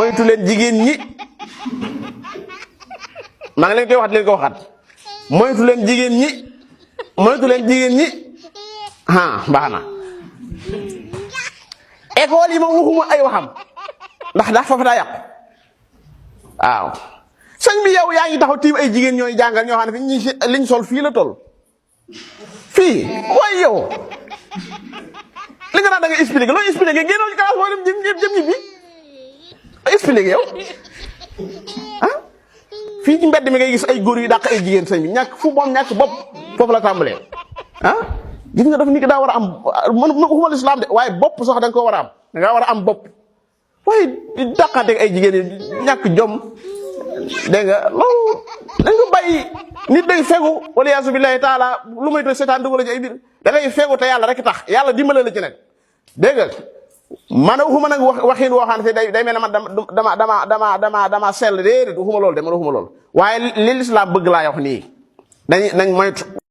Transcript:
moytu leen jigéen ñi maa ngi leen koy waxat leen ko waxat moytu leen jigéen ñi baax na école yi ma waxuma ay waxam ndax foofu daa yàqu waaw sëñ bi yow yaa ngi taxaw tiim ay jigéen ñooy jàngal ñoo xam ne fi ñi liñ sol fii la toll fii waaye yow li nga naan da nga expliqué loo expliqué génnoo ci classe boo dem jëm ñibbi expliqué yow fii ci mbedd mi ngay gis ay góor yu dàq ay jigéen sëñ bi ñàkk fu moom ñàkk bopp foofu la tàmbalee gis nga dafa nit ki daa war a am man waxuma lislaam de waaye bopp sax da nga ko war a am da nga war a am bopp waaye di dàqante ay jigéen yi ñàkk jom dégg nga loolu da nga bàyyi nit day fegu wala yaasu billahi taala lu may to seetaan dugal ci ay biir da ngay fegu te yàlla rek tax yàlla dimbale la ci nag dégg nga man waxuma nag waxin woo xam ne day mel ne man dama sell déedéet waxuma loolu de man waxuma loolu waaye li lislaam bëgg laa wax nii nañ moytu